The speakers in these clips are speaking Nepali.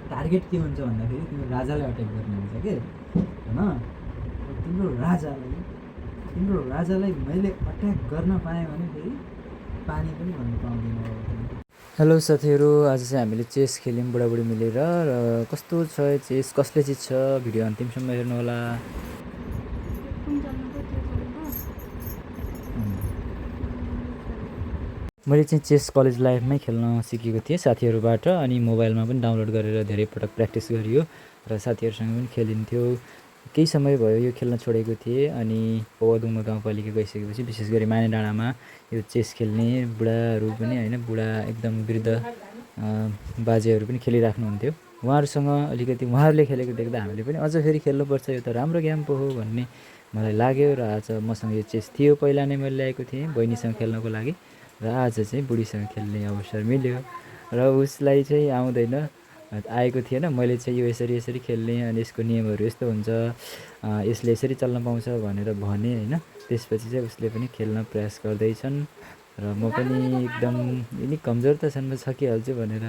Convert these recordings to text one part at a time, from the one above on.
टार्गेट के हुन्छ भन्दाखेरि तिम्रो राजालाई अट्याक गर्ने हुन्छ के होइन। तिम्रो राजालाई मैले अट्याक गर्न पाएँ भने फेरि पानी पनि भन्न पाउँदिनँ। हेलो साथीहरू, आज चाहिँ हामीले चेस खेल्यौँ बुढाबुढी मिलेर। र कस्तो छ चेस, कसले जित्छ, भिडियो अन्तिमसम्म हेर्नुहोला। मैले चाहिँ चेस कलेज लाइफमै खेल्न सिकेको थिएँ साथीहरूबाट, अनि मोबाइलमा पनि डाउनलोड गरेर धेरै पटक प्र्याक्टिस गरियो र साथीहरूसँग पनि खेलिन्थ्यो। केही समय भयो यो खेल्न छोडेको थिएँ, अनि पौवादुङमा गाउँपालिका गइसकेपछि विशेष गरी माने डाँडामा यो चेस खेल्ने बुढाहरू पनि होइन, बुढा एकदम वृद्ध बाजेहरू पनि खेलिराख्नुहुन्थ्यो। उहाँहरूसँग अलिकति उहाँहरूले खेलेको देख्दा हामीले पनि अझ फेरि खेल्नुपर्छ, यो त राम्रो गेम पो हो भन्ने मलाई लाग्यो। र आज मसँग यो चेस थियो, पहिला नै मैले ल्याएको थिएँ बहिनीसँग खेल्नको लागि, र आज चाहिँ बुढीसँग खेल्ने अवसर मिल्यो। र उसलाई चाहिँ आउँदैन, आएको थिएन। मैले चाहिँ यो यसरी खेल्ने, अनि यसको नियमहरू यस्तो हुन्छ, यसले यसरी चल्न पाउँछ भनेर भने होइन। त्यसपछि चाहिँ उसले पनि खेल्न प्रयास गर्दैछन्, र म पनि एकदम यिनी कमजोर त छन्, म सकिहाल्छु भनेर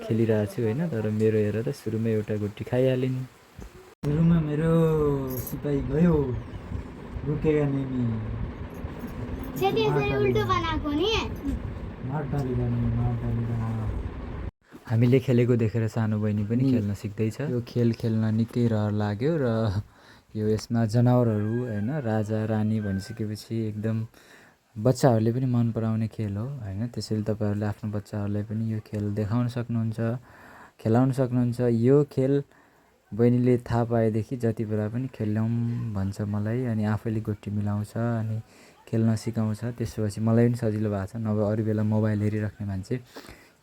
खेलिरहेको छु होइन। तर मेरो हेर त सुरुमै एउटा गुटी खाइहालिन्। सुरुमा मेरो सिपाही गयो, रुकेगा नेमी। हामीले खेलेको देखेर सानो बहिनी पनि खेल्न सिक्दैछ। यो खेल खेल्न निकै रहर लाग्यो, र यो यसमा जनावरहरू होइन, राजा रानी भनिसकेपछि एकदम बच्चाहरूले पनि मन पराउने खेल हो होइन। त्यसैले तपाईँहरूले आफ्नो बच्चाहरूलाई पनि यो खेल देखाउन सक्नुहुन्छ, खेलाउन सक्नुहुन्छ। यो खेल बहिनीले थाहा पाएदेखि जति बेला पनि खेल्यौँ भन्छ मलाई, अनि आफैले गोटी मिलाउँछ अनि खेल्न सिकाउँछ। त्यसपछि मलाई पनि सजिलो भएको छ। नभए अरू बेला मोबाइल हेरिराख्ने मान्छे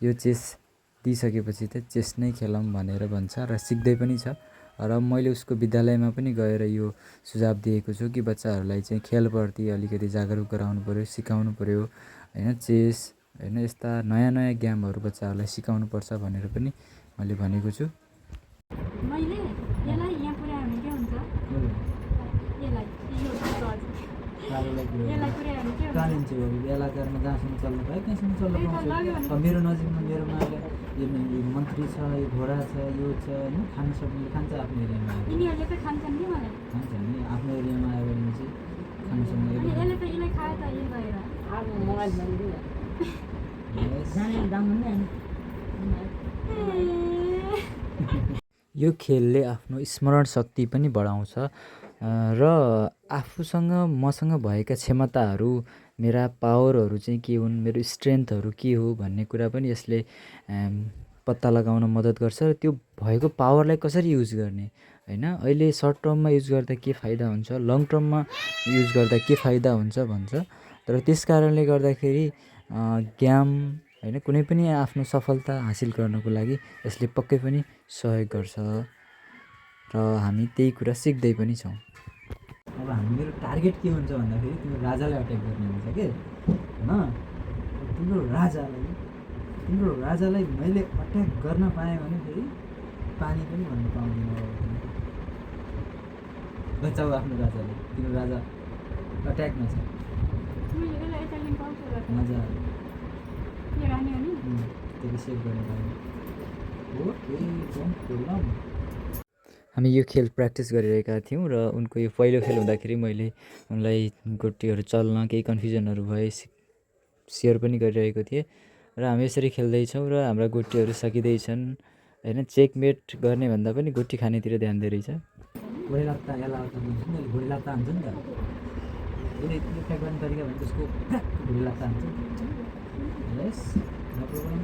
यो चेस दिइसकेपछि त चेस नै खेलौँ भनेर भन्छ, र सिक्दै पनि छ। र मैले उसको विद्यालयमा पनि गएर यो सुझाव दिएको छु कि बच्चाहरूलाई चाहिँ खेलप्रति अलिकति जागरुक गराउनु पऱ्यो, सिकाउनु पऱ्यो होइन। चेस होइन, यस्ता नयाँ नयाँ गेमहरू बच्चाहरूलाई सिकाउनु पर्छ भनेर पनि मैले भनेको छु। बेलाकारमा जहाँसम्म चल्न पायो त्यहाँसम्म चल्न पाउँछ। मेरो नजिकमा मेरोमा यो मन्त्री छ, यो घोडा छ, यो छ होइन, खान सक्ने खान्छ आफ्नो एरियामा। खान्छन् नि आफ्नो एरियामा आयो भने चाहिँ खान सक्ने। यो खेलले आफ्नो स्मरण शक्ति पनि बढाउँछ, र आफूसँग मसँग भएका क्षमताहरू, मेरा पावरहरू चाहिँ के हुन्, मेरो स्ट्रेन्थहरू के हो भन्ने कुरा पनि यसले पत्ता लगाउन मद्दत गर्छ। र त्यो भएको पावरलाई कसरी युज गर्ने होइन, अहिले सर्ट टर्ममा युज गर्दा के फाइदा हुन्छ, लङ टर्ममा युज गर्दा के फाइदा हुन्छ भन्छ। तर त्यस कारणले गर्दाखेरि गेम होइन, कुनै पनि आफ्नो सफलता हासिल गर्नको लागि यसले पक्कै पनि सहयोग गर्छ, र हामी त्यही कुरा सिक्दै पनि छौँ। अब मेरो टार्गेट के हुन्छ भन्दाखेरि तिम्रो राजालाई अट्याक गर्ने हुन्छ के होइन। तिम्रो राजालाई मैले अट्याक गर्न पाएँ भने फेरि पानी पनि भन्न पाउँदिनँ। बचाऊ आफ्नो राजालाई, तिम्रो राजा अट्याकमा छ। मजा सेभ गर्ने हामी यो खेल प्र्याक्टिस गरिरहेका थियौँ, र उनको यो पहिलो खेल हुँदाखेरि मैले उनलाई गोटीहरू चल्न केही कन्फ्युजनहरू भए सेयर पनि गरिरहेको थिएँ। र हामी यसरी खेल्दैछौँ, र हाम्रा गोटीहरू सकिँदैछन् होइन। चेकमेट गर्ने भन्दा पनि गोटी खानेतिर ध्यान दिएर छ। घोडीलात्ता हान्छ नि त, एट्याक गर्ने तरिका भने त्यसको घोडीलात्ता हान्छ। यस नो प्रब्लम।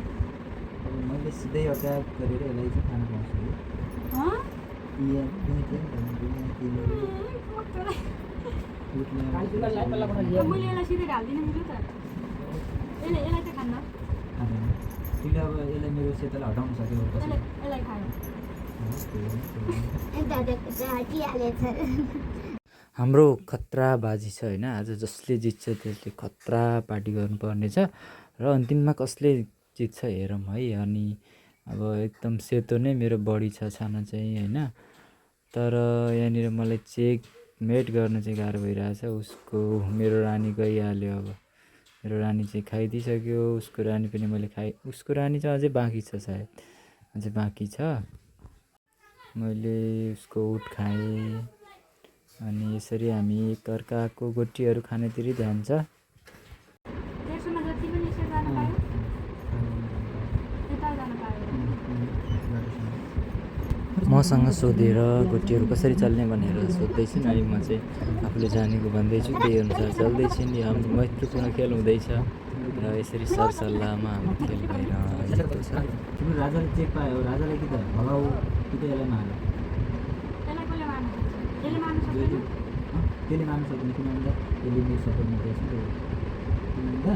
अब मैले सिधै अट्याक गरेर यसलाई चाहिँ खान पाउँछु। अब यसलाई मेरो सेतोलाई हटाउनु सक्यो। हाम्रो खतरा बाजी छ होइन। आज जसले जित्छ त्यसले खतरा पार्टी गर्नुपर्ने छ, र अन्तिममा कसले जित्छ हेरौँ है। अनि अब एकदम सेतो नै मेरो बडी छ छाना चाहिँ होइन। तर यहाँनिर मलाई चेकमेट गर्न चाहिँ गाह्रो भइरहेछ। उसको मेरो रानी गइहाल्यो। अब मेरो रानी चाहिँ खाइदिइसक्यो, उसको रानी पनि मैले उसको रानी चाहिँ अझै बाँकी छ, सायद अझै बाँकी छ। मैले उसको उठ खाएँ अनि यसरी हामी एकअर्काको गोटीहरू खानेतिर ध्यान छ। मसँग सोधेर गोटीहरू कसरी चल्ने भनेर सोध्दैछन् अनि म चाहिँ आफूले जानेको भन्दैछु, त्यही अनुसार चल्दैछन्। यो हाम्रो मैत्रीपूर्ण खेल हुँदैछ र यसरी सरसल्लाहमा हाम्रो खेल भइरहेको छ। तिम्रो राजाले चेक पायो, राजाले कि त भगाऊ कि त यसलाई मार। त्यसले मार्नु सक्दैन किनभने यसले मेरो सपोर्टमा दिएछ नि त।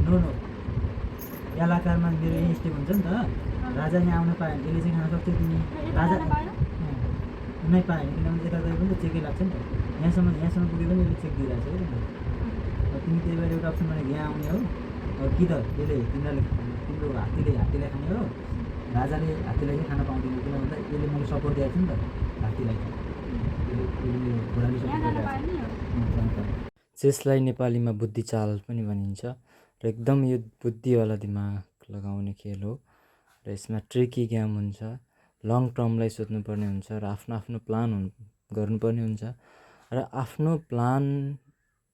नो नो एलाकारमा मेरो यही स्टेप हुन्छ नि त। राजा यहाँ आउन पायो भने यसले चाहिँ खान सक्छ। तिमी राजा नै पायो भने किनभने यता गयो भने त चेकै लाग्छ नि त। यहाँसम्म पुग्यो भने यसले चेक दिइरहेको छ क्या। तिमी त्यही भएर एउटा अप्सन भनेको यहाँ आउने हो कि त यसले तिम्रो हात्तीले खाने हो। राजाले हात्तीलाई चाहिँ खान पाउँदैन किन भन्दा यसले मलाई सपोर्ट दिएको छ नि त हात्तीलाई। चेसलाई नेपालीमा बुद्धिचाल पनि भनिन्छ र एकदम यो बुद्धिवाला दिमाग लगाउने खेल हो र यसमा ट्रिकी गेम हुन्छ। लङ टर्मलाई सोच्नुपर्ने हुन्छ र आफ्नो आफ्नो प्लान गर्नुपर्ने हुन्छ र आफ्नो प्लान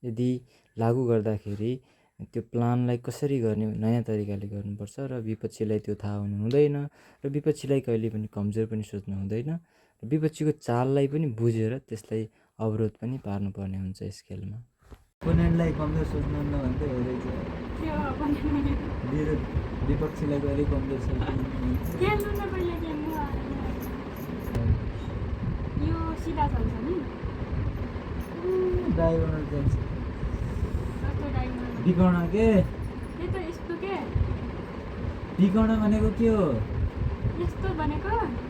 यदि लागु गर्दाखेरि त्यो प्लानलाई कसरी गर्ने नयाँ तरिकाले गर्नुपर्छ र विपक्षीलाई त्यो थाहा हुनु हुँदैन र विपक्षीलाई कहिले पनि कमजोर पनि सोच्नु हुँदैन र विपक्षीको चाललाई पनि बुझेर त्यसलाई अवरोध पनि पार्नुपर्ने हुन्छ यस खेलमा। ओपोनेन्टलाई कमजोर सोच्नु नभन्दै हो रहेछ। विपक्षीलाई कहिले कमजोर सोच्नु डायगोनल जान्छ बिकर्ण के बिकर्ण भनेको के हो?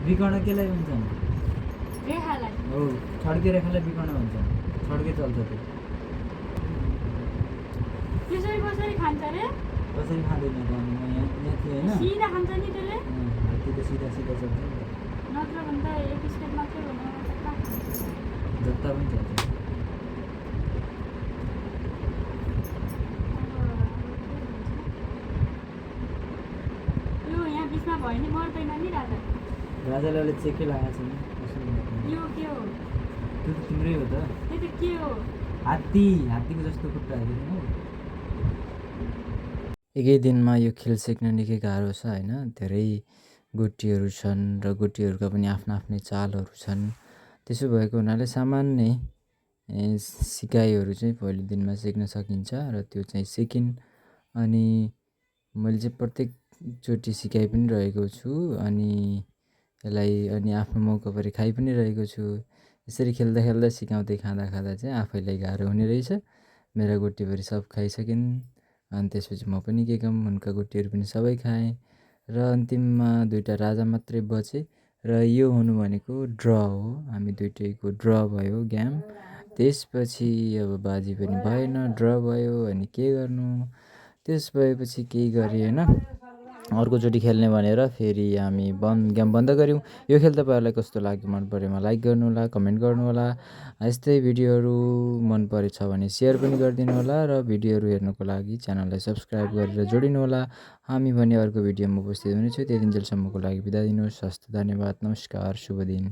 बिकर्ण केलाई भन्छन्? हो छड्के रेखालाई बिकर्ण भन्छ। छड्के चल्छ त्यो। कसरी खाँदैन त यहाँ थियो होइन। हात्ती त सिधा चल्छ जता पनि चल्छ। राजाले अहिले चेकै लगाएको छैन। त्यो त तिम्रै हो त। हात्तीको जस्तो खुट्टा हो। एकै दिनमा यो खेल सिक्न निकै गाह्रो छ होइन। धेरै गोटीहरू छन् र गोटीहरूका पनि आफ्ना आफ्नै चालहरू छन्। त्यसो भएको हुनाले सामान्य सिकाइहरू चाहिँ पहिलो दिनमा सिक्न सकिन्छ र त्यो चाहिँ सिकिन्। अनि मैले चाहिँ प्रत्येकचोटि सिकाइ पनि रहेको छु अनि यसलाई अनि आफ्नो मौका परि खाइ पनि रहेको छु। यसरी खेल्दा खेल्दा सिकाउँदै खाँदा चाहिँ आफैलाई गाह्रो हुने रहेछ। मेरा गोटीभरि सब खाइसकिन् अनि त्यसपछि म पनि के काम उनका गोटीहरू पनि सबै खाएँ र अन्तिममा 2टा राजा मात्रै बचे र यो हुनु भनेको ड्र हो। हामी दुइटैको ड्र भयो गेम। त्यसपछि अब बाजी पनि भएन, ड्र भयो अनि के गर्नु। त्यस भएपछि केही गरे होइन, अर्कोचोटि खेल्ने भनेर फेरि हामी गेम बन्द गऱ्यौँ। यो खेल तपाईँहरूलाई कस्तो लाग्यो मन परेमा लाइक गर्नु होला, कमेन्ट गर्नु होला। यस्तै भिडियोहरू मन परेछ भने सेयर पनि गरिदिनु होला र भिडियोहरू हेर्नुको लागि च्यानललाई सब्सक्राइब गरेर जोडिनु होला। हामी भने अर्को भिडियोमा उपस्थित हुनेछु। त्यति दिनसम्मको लागि बिदा दिनुहोस्। हस्त धन्यवाद, नमस्कार, शुभ दिन।